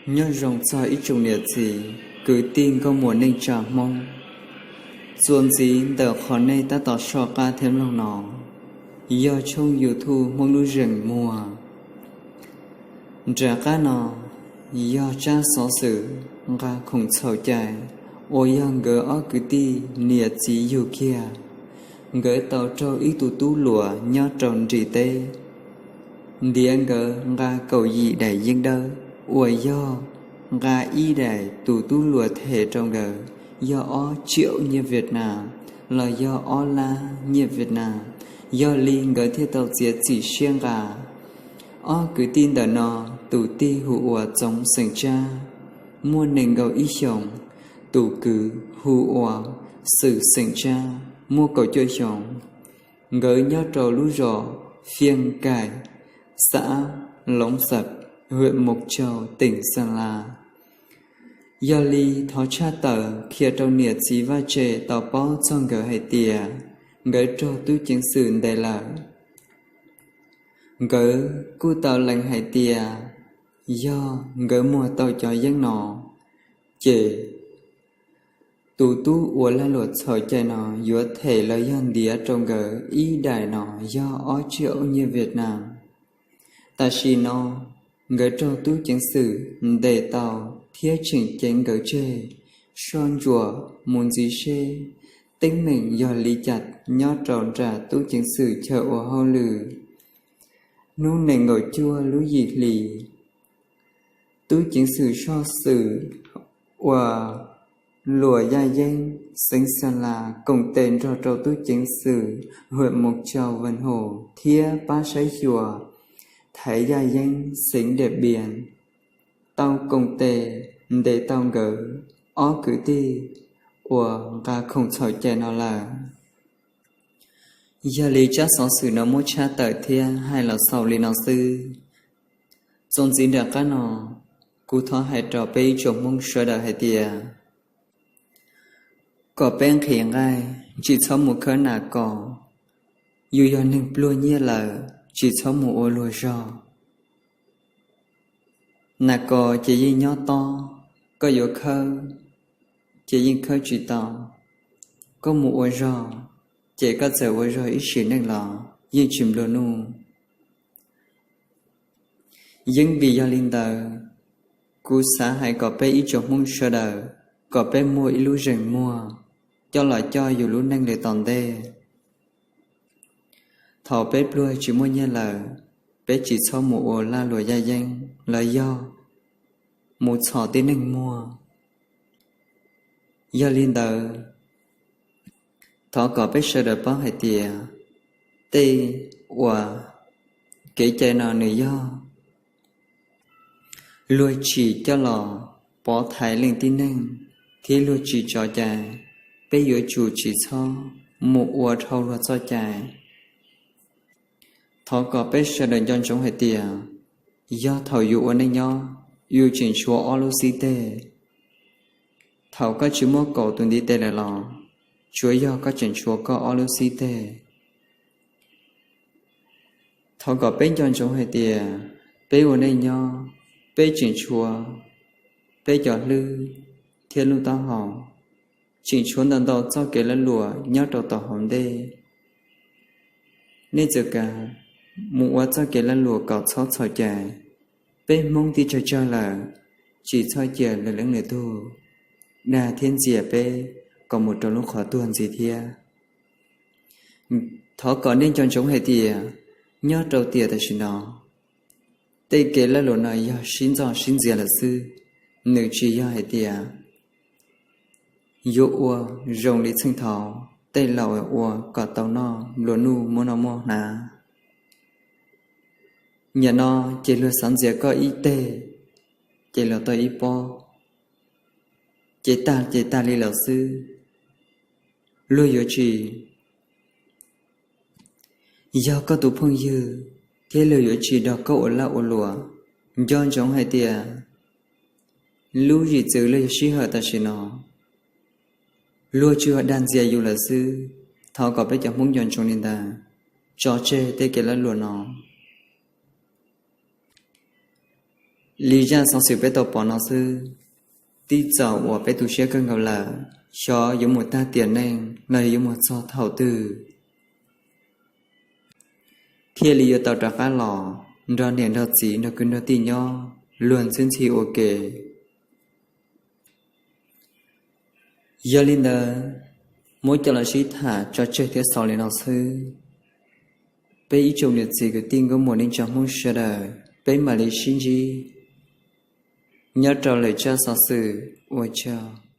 Nyob zoo txog ib tsoom niam txiv kwv tij nkauj muam neej tsa Hmoob. Txuas ntxiv ntawm qhov nej tab tom soj qab thiab mloog no yog tshooj YouTube Hmoob Lub Zeem Muag. Nram qab no yog tsab xov xwm nqa khoom txhaum cai uas yog nkawd ob kwv tij niam txiv yug kiag, nkawd tau raug ib tug tub luam nyob rau nrim teb ntiav nkawd nqa kaum yim daim yeeb dawb uas yog nqa ib daim tus tub luam them rau nkawd yog ob triệu nyiaj Việt Nam los yog ob lab nyiaj Việt Nam. Yog li nkawd thiaj tau txiav txim siab nqa. Ob kwv tij ntawm no, tus tij hu ua Txoov xeem Tsab, muaj nees nkaum ib xyoos, tus kwv hu ua Xwm xeem Tsab, muaj kaum cuaj xyoos. Nkawd nyob rau lub zos Phiêng Cài, xã Lóng Sập, huyện Mộc Châu, tỉnh Sơn La. Yog li thov tshaj tawm qhia rau niam txiv vaj tse tau paub txog nkawd hais tias nkawd raug tub ceev xwm ntes lawm. Nkawd kuj tau lees hais tias yog nkawd muag tau cov yeeb no, ces tus tub uas lag luam txhaum cai no yuav them los yog ntiav rau nkawd ib daim no yog ob triệu nyiaj Việt Nam. Tam sim no nkawd raug tub ceev xwm ntes tau thiab tseem ceev nkawd tseg, soj ntsuam mus ntxiv seb teeb meem yog li cas nyob rau nram tub ceev xwm chaw ua hauj lwm. Hnub nees nkaum cuaj lub yim hli, tub ceev xwm soj xwm ua luam yaj yeeb xeev Xas Las koom tes nrog rau tub ceev xwm hwm Mus Tsaus Vas Hum thiab pab saib xyuas thaiv yaj yeeb xeev Diam Npias tau koom tes ntes tau nkawd ob kwv tij uas nqa khoom txhaum cai no lawm. Yog li tsab xov xwm no muab tshaj tawm thiab hais los xaus li no xwb. Txuas ntxiv nram qab no, kuv thov hais rau peb ib tsoom Hmoob sawv daws hais tias kom peb nqhis nqaij, tsis txhob mus khawb nas kos. Yus yog neeg pluag nyiaj lawm, tsis txhob mus ua luag zog. Nas kos ces yeej nyob tob, koj yuav khawb ces yeej khawb tsis tau. Koj mus ua zog, ces koj txawm ua zog ib sim neej los yeej tsis nplua nuj. Yeeb vim yog li ntawd, kuv xav hais kom peb ib tsoom Hmoob sawv daws kom peb muaj ib lub zeem muag coj los coj yus lub neej li tom ntej. Thaum peb pluag tsis muaj nyiaj lawm, peb tsis txhob mus ua lag luam yaj yeeb los yog mus txhom tib neeg muag. Yog li ntawd, thov kom peb sawv daws paub hais tias tej uas kev cai no nws yog luag tsim coj los pov thaiv leej tib neeg thiab luag tsis tso cai, peb yuav tsum tsis txhob mus ua dhau luag txoj cai. Thov kom peb sawv daws nco ntsoov hais tias yog thaum yus ua neej nyob, yus tseem tshuav ob lub xib teg. Thaum koj tsis muaj kaum tus ntiv tes lawm los tsuav yog koj tseem tshuav koj ob lub xib teg. Thov kom peb nco ntsoov hais tias peb ua neej nyob, peb tseem tshuav peb cov hlwb thiab lub taub hau, tseem tshuav ntau ntau txoj kev lag luam nyob rau tom hauv ntej. Nej txawm kav mus ua txoj kev lag luam kom txhob txhaum cai. Peb Hmoob twb tsawg tsawg lawm, tsis txhob cia lwm leej lwm tug dag thiab ntxias peb kom mus rau lub qhov tuag ntxiv thiab. Thov kom nej nco ntsoov hais tias nyob rau tiam tam sim no, tej kev lag luam no yog sib ntxo sib ntxias lawm xwb, nws tsis yog hais tias yuav ua zoo li txheej thaud tej laus ua kom tau noj nplua nuj muaj noj muaj hnav. Nim no ces luag xav ntxias koj ib teg, ces los tau ib pob, ces tag ces tag li lawm xwb. Luag yuav tsis yog koj tus phooj ywg thiab luag yuav tsis nrog koj ua lag ua luam. Nco ntsoov hais tias lub zim txwv los yog sij hawm tam sim no, luag tsuas dag ntxias yus lawm xwb. Thov kom peb cov Hmoob nco ntsoov li ntawd, tso tseg tej kev lag luam no. Li zaj xov xwm peb tau pom no xwb, txij txaus uas peb tu siab kawg nkaus lawm, xyov yuav mus tag tiam neej los yuav mus txog thaum twg, thiaj li yuav tau rov qab los nrog niam nrog txiv nrog kwv nrog tij nyob luag ntxhi ntxhi ua ke. Yog li ntawd, muab coj los sib tham tso tseg thiab xaus li no xwb. Peb ib tsoom niam txiv kwv tij nkauj muam neej tsa Hmoob sawv daws, peb mam li sib ntsib nyob rau lwm zaj xov xwm. Ua tsaug.